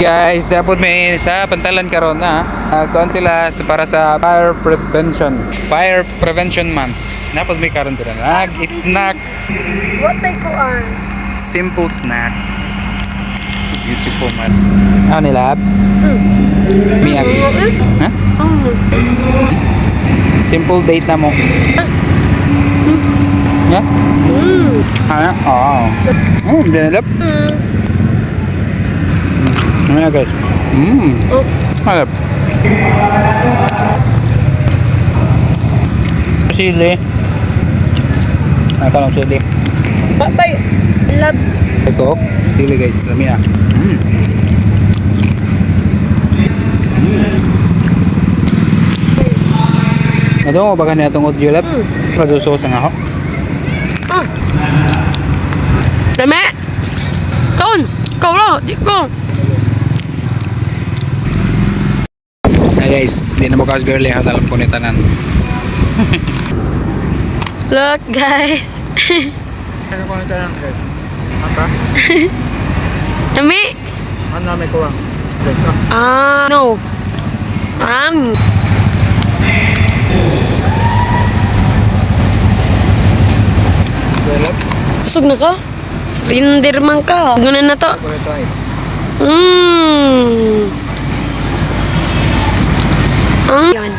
Guys, dapat may sa pantalan karon na. Kuan sila sa, para sa fire prevention. Fire Prevention Month. Napod may karon dira. Nag snack, What they ko are? Simple snack. So beautiful, man. Ano nila? Miyag. Ha? Simple date na mo. Yeah? Ha? Oh. Dinalap. Ano yan, guys? Oh. Harap. Sili. Ay, kanong sili. What they love? Ito, sili, guys. Lami ah. Ito mo ba kanina itong audio lab? Produce ko sa nga ho. Ah. Dami! Kaon! Ikaw lang! Di ko! Hi guys, di na mo kaos girly. Alam ko ni tanan. Look, guys! Ano ko ni tanan, guys? Apa? Dami! Ano may kuwang? Ah, no. Busog na ka? Surrender man ka. Ganun na to. Yan.